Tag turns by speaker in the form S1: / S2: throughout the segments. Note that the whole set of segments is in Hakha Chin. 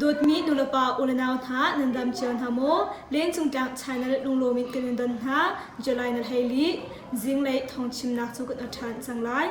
S1: Dawtmi nulepa ulenau hna nan dam cio hna maw? Lengcung tlang channel lunglawm in kan in don hna. July na hlei li zinglei thawngchimnak cu kan ṭhan cang lai.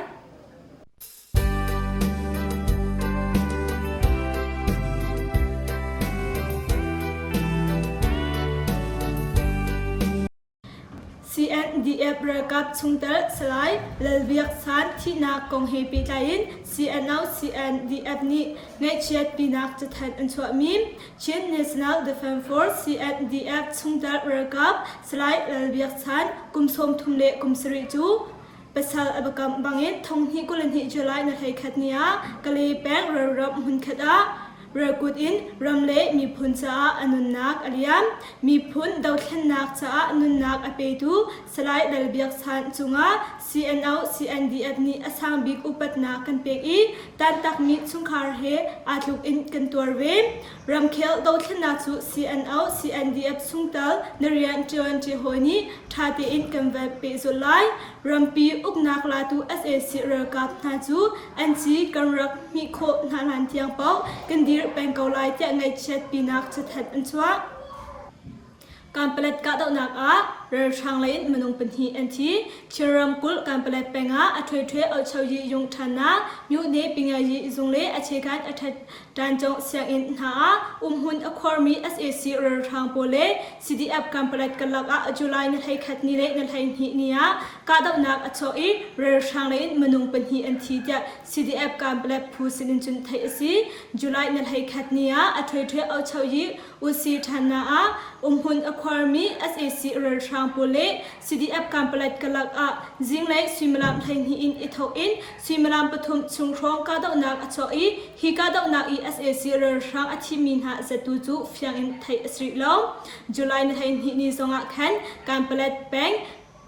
S1: CNDF ralkap chungtel Salai Lal Biak San thihnak kong he pehtlai in CNO-CNDF nih ngaihchiatpinak cathanh an chuahmi Chin National Defence Force CNDF chungtel ralkap Salai Lal Biak San kum 30 le kum sarih cu pasal a biakamh bangin thonghnih 22 July na 11 ni ah Kalay peng ralram hmunkhat ah Ralkut in ram le miphun caah a nunnak a liam. Miphun dothlennak caah nunnak a petu Salai Lal Biak San cungah CNO CNDF nih a sang bik upatnak kan pek i tantakmi chungkhar he aa tluk in kan tuar ve. Ramkhel dothlennak cu CNO CNDF chungtel na rian ṭuanṭi hawi nih ṭha tein kan van pehzulh lai. Rampi uknak latu sac ralkap hna cu an ci kan rak hmih khawh hna hlan tiang paoh kan dir peng ko lai tiah ngaihchiatpinak cathanh an chuah. Kanpalet kahdohnak ah ralhrang lei in minung pahnih an thi. Chin ramkulh Kanpalet peng ah a ṭhuaiṭhuai Ohchoyi yung ṭhannak Myone Pingayi zung le a chekhan a ṭhat Ṭancawng sianginn hna ah umhmun a khuarmi sac ralhrang pawl le CDF Kanpalet karlak ah July ni 11 ni le ni 12 ni ah kahdohnak a chuak i ralhrang lei in minung pahnih an thi tiah CDF Kanpalet phu sinin cun theih a si. July ni 11 ni ah a ṭhuaiṭhuai Ohchoyi Usi ṭhanna ah umhmun a khuarmi sac ralhrang pawl le CDF Kanpalet karlak ah zinglei suimilam 12 in i thawk in suimilam pathum chung hrawng kahdohnak a chuak i hi kahdohnak i sac ralhrang a thimi hna zatu cu fiang in theih a si rih lo. July ni 12 ni zongah khan Kanpalet peng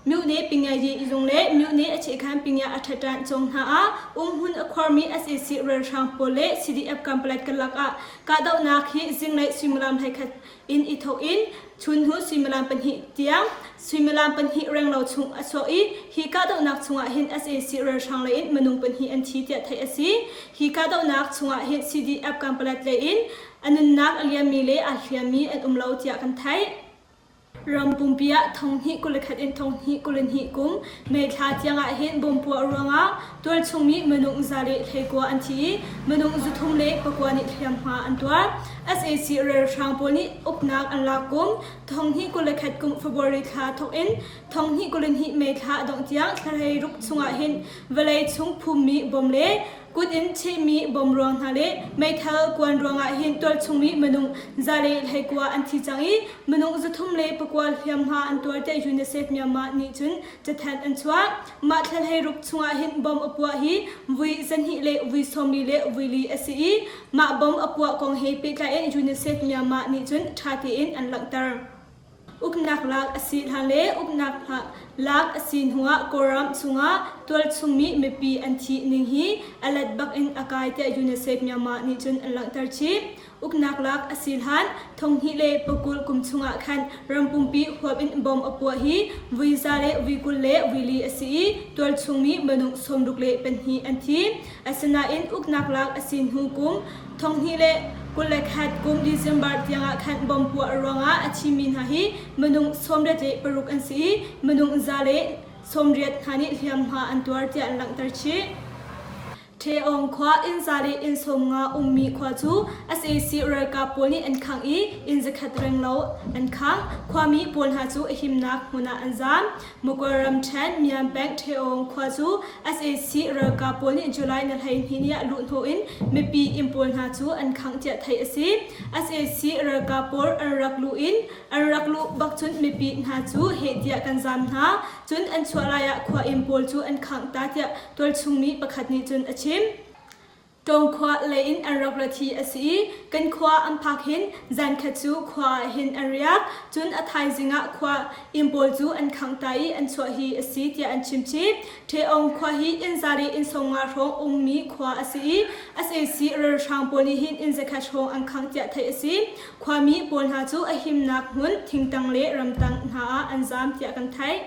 S1: Myone Pingayi zung le Myone a chehkhan Pingya a ṭhaṭan cawng hna ah umhmun a khuarmi sac ralhrang pawl le CDF Kanpalet karlak ah kahdohnak hi zinglei suimilam 11 in i thawk in chun hnu suimilam pahnih tiang suimilam pahnih renglo chung a chuak i hi kahdohnak chungah hin sac ralhrang lei in minung pahnih an thi tiah theih a si. Hi kahdohnak chungah hin CDF Kanpalet lei in a nunnak a liammi le aa hliammi an um lo tiah kan theih. Ram pumpi ah thonghnih 21 in thonghnih 22 kum May thla tiang ah hin bom puah ruangah tualchung mi minung za le 19 an thi i minung zuthum le pakua nih hliamhma an tuar. Sac ralhrang pawl nih uknak an lak kum thonghnih 21 kum February thla thawk in thonghnih 22 May thla a dongh tiang thla 16 chungah hin vawlei chung phummi bom le Kut in chehmi bom ruang hna le meithal kuan ruangah hin tualchungmi minung za le 19 an thi cang i minung zathum le pakua hliamhma an tuar tiah UNICEF Myanmar nih cun cathanh an chuah. Mah thla 16 chungah hin bom a puah hi vui zahnih le vui sawmli le vui li a si i mah bom a puah kong he pehtlai in UNICEF Myanmar nih cun ṭha tein an langhter. Uknak lak a si hlan le uknak lak a si hnuah Kawlram chungah tualchungmi mipi an thih ning hi a let bak in a kai tiah UNICEF Myanmar nih cun an langhter chih. Uknak lak a si hlan thonghnih le pakul kum chungah khan ram pumpi huap in bomb a puah hi vui za le vui 20 le vui li a si i tualchungmi minung 62 an thi. Asinain uknak lak a si hnu kum thonghnih le 21 kum December tiangah khan bomb puah ruangah a thimi hna hi minung 86 an si i minung za le 80 hna nih hliamhma an tuar tiah an langhter chih. Ṭheong khua inn za le inn 50 ummi khua cu sac ralkap pawl nih an khangh i inn zakhat renglo an khangh. Khuami pawl hna cu a himnak hmun ah an zaam. Magway ramṭhen Myanpeng Ṭheong khua cu sac ralkap pawl nih July ni 12 ni ah luhhnawh in mipi inn pawl hna cu an khangh tiah theih a si. Sac ralkap pawl an rak luh in an rak luh bak cun mipi hna cu heh tiah kan zaam hna. Cun an chuah lai ah khua inn pawl cu an khangh ta tiah tualchung mi pakhat nih cun a chim. Tawngkhua lei in an rak rat hi a si i kan khua an phak hin zankhat cu khua ah hin an riak. Cun a thaizing ah khua inn pawl cu an khangh ta i an chuah hi a si tiah an chim chih. Ṭheong khua hi inn za le inn 50 hrawng ummi khua a si i sac ralhrang pawl nih hin inn zakhat hrawng an khangh tiah theih a si. Khuami pawl hna cu a himnak hmun thingtang le ramtang hna ah an zaam tiah kan theih.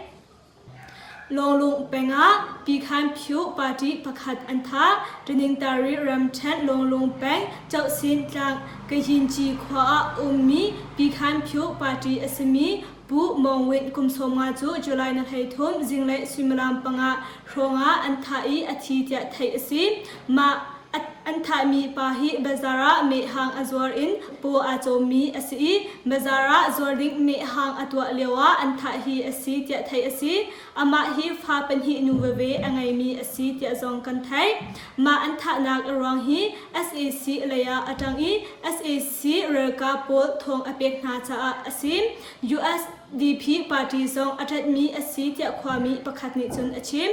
S1: Lawnglung peng ah Pikhanpyu party pakhat an thah. Taningtari ramṭhen Lawnglung peng Chohsin tlang Kayinci khua ah ummi Pikhanpyu party a simi Pu Mawng Win kum 50 cu July ni 13 zinglei suimilam panga hrawng ah an thah i a thi tiah theih a si. Mah an thahmi pa hi bazaar ah mehhang a zuar in paw aa cawmmi a si i bazaar ah zuar ding mehhang a tuah lio ah an thah hi a si tiah theih a si. Amah hi fa pahnih nu veve a ngeimi a si tiah zong kan theih. Mah an thahnak a ruang hi sac lei ah a ṭang i sac ralkap pawl thawng a pek hna caah a si. US DP party zong a ṭanhmi a si tiah khuami pakhat nih cun a chim.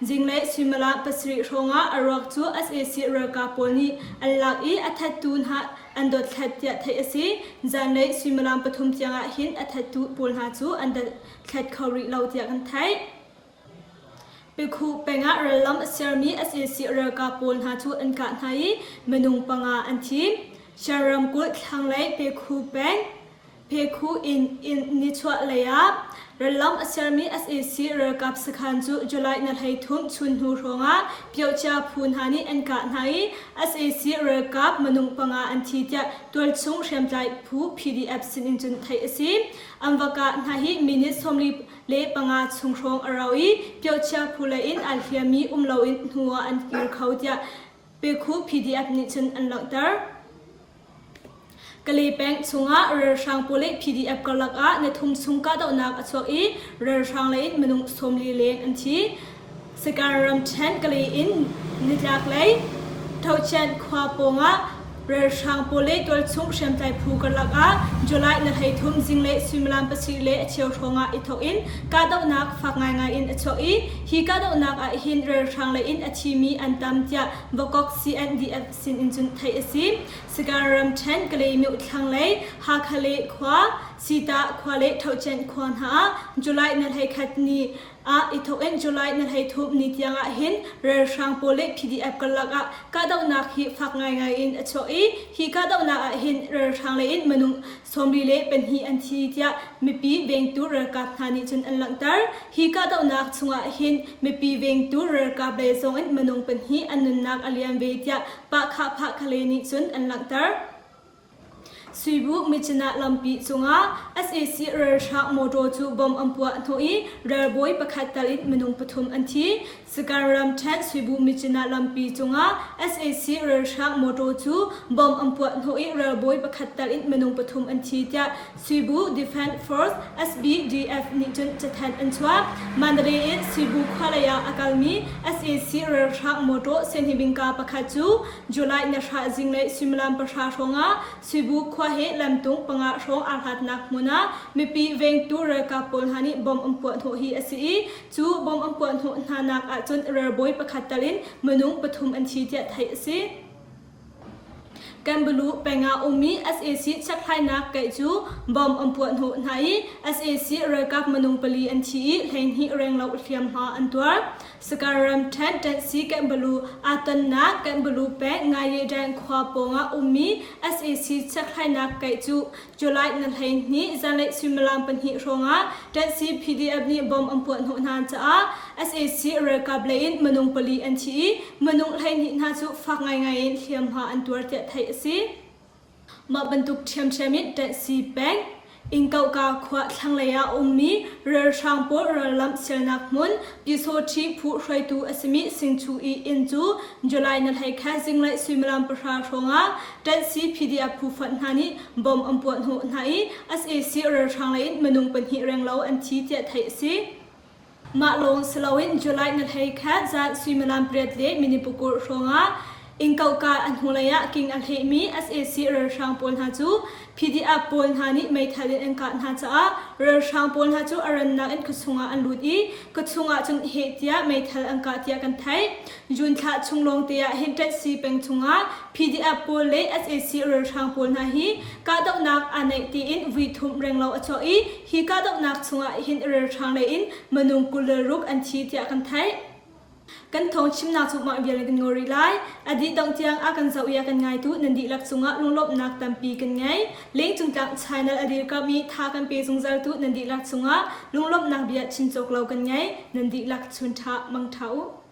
S1: Zinglei suimilam pasarih hrawngah a ruak cu sac ralkap pawl nih an lak i a thattu hna an dothlat tiah theih a si. Zanlei suimilam pathum tiangah hin a thattu pawl hna cu an dothlat kho rih lo tiah kan theih. Pikhu pengah rallam a sermi sac ralkap pawl hna cu an kah hna i minung panga an thi. Shan ramkulh thlanglei Pekhu peng Phekhu inn in nichuah lei ah rallam a sermi sac ralkap sakhan cu July ni 13 chun hnu hrawngah Pyohcia phu hna nih an kah hna i sac ralkap minung panga an thi tiah tualchung hriamtlai phu PDF sinin cun theih a si. An va kah hna hi minute 45 chung hrawng a rau i Pyohcia phu lei in aa hliammi um loin hnu ah an kir kho tiah Pekhu PDF nih cun an langhter. Kalay peng chungah ralhrang pawl le PDF karlak ah nithum chung kahdohnak a chuak i ralhrang lei in minung 40 leng an thi. Sagaing ramṭhen Kalay in nitlak lei Thochian khua pawngah ralhrang pawl le tualchung hriamtlai phu karlak ah July ni 13 zinglei suimilam pasarih le a cheu hrawngah i thawk in kahdohnak fak ngaingai in a chuak i hi kahdohnak ah hin ralhrang lei in a thimi an tam tiah Vakok CNDF sin in cun theih a si. Sagaing ramṭhen Kalaymyo thlanglei Hakha le khua, Sita khua le Thohcian khua hna ah July ni 11 ni ah i thawk in July ni 13 ni tiang ah hin ralhrang pawl le PDF karlak ah kahdohnak hi fak ngaingai in a chuak i hi kahdohnak ah hin ralhrang lei in minung 42 an thi tiah mipi vengtu ralkap hna nih cun an langhter. Hi kahdohnak chungah hin mipi vengtu ralkap lei zong in minung pahnih an nunnak a liam ve tiah Pahkhah-Phahkhale nih cun an langhter. Suibu Myitkyina lampi cungah sac ralhrang motor cu bomb an puah hnawh i ralbawi pakhat tal in minung pathum an thi. Sagaing ramṭhen Suibu Myitkyina lampi cungah sac ralhrang motor cu bomb an puah hnawh i ralbawi pakhat tal in minung pathum an thi tiah Suibu Defence Force SBDF nih cun cathanh an chuah. Mandalay in Suibu khua lei ah a kalmi sac ralhrang motor senhibingka pakhat cu July ni hra zinglei suimilam pahra hrawngah Suibu khua he lamtung panga hrawng aa hlatnak hmun ah mipi vengtu ralkap pawl hna nih bomb an puah hnawh hi a si i cu bomb an puah hnawh hna nak ahcun ralbawi pakhat tal in minung pathum an thi tiah theih a si. Kanbalu peng ah ummi sac chekhlainak kaih cu bomb an puah hnawh hna i sac ralkap minung pali an thi i 12 renglo hliamhma an tuar. Sagaing ramṭhen Ṭanhsi Kanbalu aa tonnak Kanbalu peng Ngayedaing khua pawngah ummi sac chekhlainak kaih cu July ni 12 zanlei suimilam pahnih hrawngah Ṭanhsi PDF nih bomb an puah hnawh hna caah sac ralkap lei in minung pali an thi i minung 12 hna cu fak ngaingai in hliamhma an tuar tiah theih a si. Mah bantuk ṭhiamṭhiam in Ṭanhsi peng Innkohka khua thlanglei ah a ummi ralhrang pawl rallamh sialnak hmun Pyusawṭhi phu hruaitu a simi Singchu i inn cu July ni 11 zinglei suimilam pahra hrawngah Ṭanhsi PDF phu fonh hna nih bomb an puah hnawh hna i sac ralhrang lei in minung pahnih renglo an thi tiah theih a si. Mah lawng si loin July ni 11 zan suimilam pariat le minute pakur hrawngah innkohka a hnulei ah king a hlehmi sac ralhrang pawl hna cu PDF pawl hna nih meithal in an kah hna caah ralhrang pawl hna cu a rannak in khuachung ah an lut i khuachung ah cun heh tiah meithal an kah tiah kan theih. June thla chung lawngte ah hin Ṭanhsi peng chungah PDF pawl le sac ralhrang pawl hna hi kahdohnak aa neih tiin vuithum renglo a chuak i hi kahdohnak chungah hin ralhrang lei in minung 26 an thi tiah kan theih. Kan thawng chimnak cu mah vial in kan ngol rih lai. A dih dongh tiang a kan zoh i a kan ngaitu nan dihlak cungah lunglawmhnak tampi kan ngei. Lengcung tlang channel a dirkamh i tha kan pe zungzaltu nan dihlak cungah lunglawmhnak bia chim cawk lo kan ngei. Nan dihlak chun ṭha mang ṭha u.